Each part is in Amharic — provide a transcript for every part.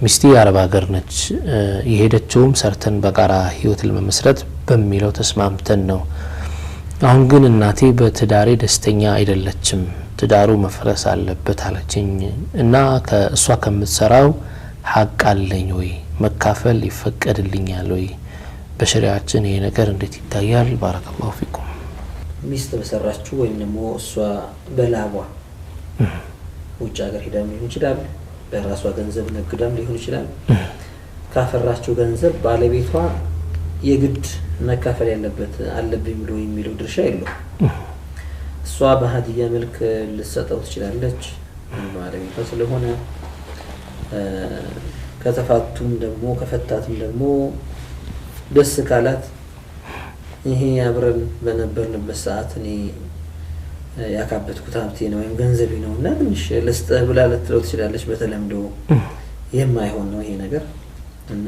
ሚስቴ የአረብ ሀገር ነች። የሄደችውም ሰርተን በጋራ ህይወት ለመመስረት በሚለው ተስማምተን ነው። አሁን ግን እናቴ በትዳሬ ደስተኛ አይደለችም። ትዳሩ መፍረስ አለበት አለችኝ እና ከእሷ ከምትሰራው ሀቅ አለኝ ወይ? መካፈል ይፈቀድልኛል ወይ? በሸሪያችን ይሄ ነገር እንዴት ይታያል? بارك الله فيكم። ሚስት በሰራችው ወይም ደግሞ እሷ በላቧ ውጭ ሀገር ሄዳም ሊሆን ይችላል፣ በራሷ ገንዘብ ነግዳም ሊሆን ይችላል። ካፈራችው ገንዘብ ባለቤቷ የግድ መካፈል ያለበት አለብኝ ብሎ የሚለው ድርሻ የለውም። እሷ በሀዲያ መልክ ልትሰጠው ትችላለች፣ ባለቤቷ ስለሆነ። ከተፋቱም ደግሞ ከፈታትም ደግሞ ደስ ካላት ይሄ አብረን በነበርንበት ሰዓት እኔ ያካበትኩት ሀብቴ ነው ወይም ገንዘቤ ነው እና ትንሽ ልስጥህ ብላ ልትለው ትችላለች። በተለምዶ የማይሆን ነው ይሄ ነገር እና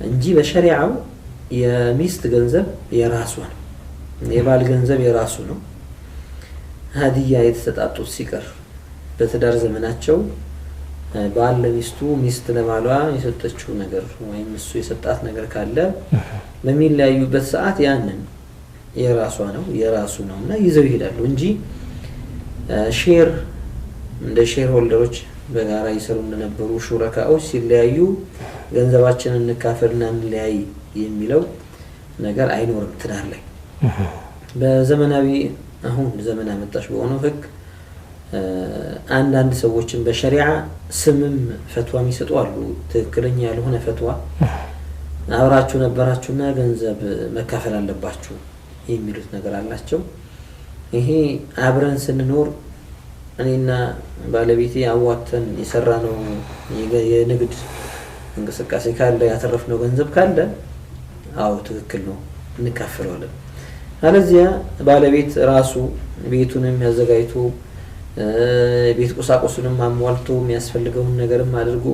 እንጂ በሸሪዓው የሚስት ገንዘብ የራሷ ነው፣ የባል ገንዘብ የራሱ ነው። ሀዲያ የተሰጣጡት ሲቀር በትዳር ዘመናቸው ባል ለሚስቱ ሚስት ለባሏ የሰጠችው ነገር ወይም እሱ የሰጣት ነገር ካለ በሚለያዩበት ሰዓት ያንን የራሷ ነው የራሱ ነው እና ይዘው ይሄዳሉ እንጂ share እንደ shareholder ኦች በጋራ ይሰሩ እንደነበሩ ሹረካዎች ሲለያዩ ገንዘባችንን እንካፈልና እንለያይ የሚለው ነገር አይኖርም ትዳር ላይ። በዘመናዊ አሁን ዘመን አመጣሽ በሆነው ህግ አንዳንድ ሰዎችን በሸሪዓ ስምም ፈትዋ የሚሰጡ አሉ። ትክክለኛ ያልሆነ ፈትዋ፣ አብራችሁ ነበራችሁና ገንዘብ መካፈል አለባችሁ የሚሉት ነገር አላቸው። ይሄ አብረን ስንኖር እኔና ባለቤቴ አዋተን የሰራነው የንግድ እንቅስቃሴ ካለ፣ ያተረፍነው ገንዘብ ካለ፣ አዎ ትክክል ነው፣ እንካፈለዋለን። አለዚያ ባለቤት ራሱ ቤቱንም ያዘጋጅቶ፣ የቤት ቁሳቁሱንም አሟልቶ፣ የሚያስፈልገውን ነገርም አድርጎ፣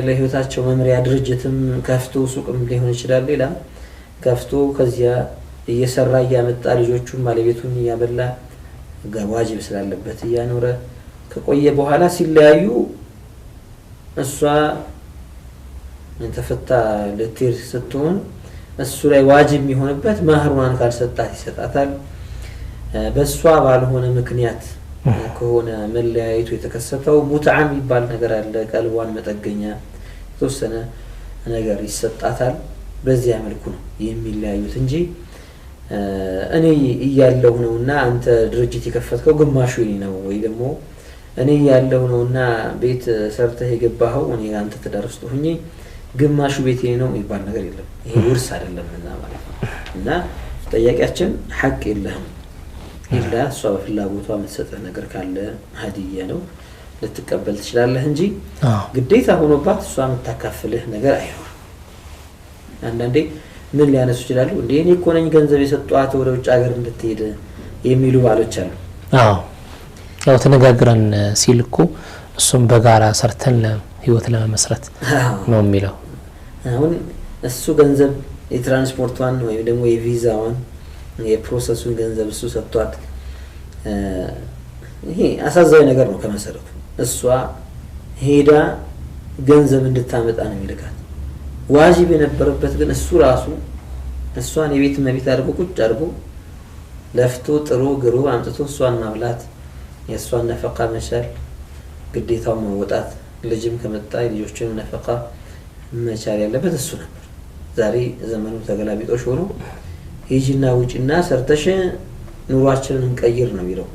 ለህይወታቸው መምሪያ ድርጅትም ከፍቶ፣ ሱቅም ሊሆን ይችላል ሌላም ከፍቶ፣ ከዚያ እየሰራ እያመጣ ልጆቹን ባለቤቱን እያበላ፣ ዋጅብ ስላለበት እያኖረ ከቆየ በኋላ ሲለያዩ እሷ ተፈታ ልትሄድ ስትሆን እሱ ላይ ዋጅብ የሚሆንበት ማህሯን ካልሰጣት ይሰጣታል። በእሷ ባልሆነ ምክንያት ከሆነ መለያየቱ የተከሰተው ሙትዓ የሚባል ነገር አለ። ቀልቧን መጠገኛ የተወሰነ ነገር ይሰጣታል። በዚያ መልኩ ነው የሚለያዩት እንጂ እኔ እያለሁ ነው እና አንተ ድርጅት የከፈትከው ግማሹ የኔ ነው፣ ወይ ደግሞ እኔ እያለሁ ነው እና ቤት ሰርተህ የገባኸው፣ እኔ አንተ ትዳር ውስጥ ሁኜ ግማሹ ቤት የኔ ነው የሚባል ነገር የለም። ይሄ ውርስ አይደለምና ማለት ነው። እና ጠያቂያችን ሐቅ የለህም፣ ኢላ እሷ በፍላጎቷ የምትሰጥህ ነገር ካለ ሀዲያ ነው ልትቀበል ትችላለህ እንጂ ግዴታ ሆኖባት እሷ የምታካፍልህ ነገር አይኖርም። አንዳንዴ ምን ሊያነሱ ይችላሉ? እንዴ እኔ እኮ ነኝ ገንዘብ የሰጧት ወደ ውጭ ሀገር እንድትሄድ የሚሉ ባሎች አሉ። አዎ፣ ያው ተነጋግረን ሲል እኮ እሱም በጋራ ሰርተን ህይወት ለመመስረት ነው የሚለው። አሁን እሱ ገንዘብ የትራንስፖርቷን ወይም ደግሞ የቪዛዋን የ process ኡን ገንዘብ እሱ ሰጥቷት፣ ይሄ አሳዛኝ ነገር ነው ከመሰረቱ። እሷ ሄዳ ገንዘብ እንድታመጣ ነው የሚልካት። ዋጅብ የነበረበት ግን እሱ ራሱ እሷን የቤት እመቤት አድርጎ ቁጭ አድርጎ ለፍቶ ጥሮ ግሮ አምጥቶ እሷን ማብላት፣ የእሷን ነፈቃ መቻል፣ ግዴታውን መወጣት፣ ልጅም ከመጣ የልጆችን ነፈቃ መቻል ያለበት እሱ ነበር። ዛሬ ዘመኑ ተገላቢጦሽ ሆኖ ሂጂና ውጪና ሰርተሽ ኑሯችንን እንቀይር ነው የሚለው።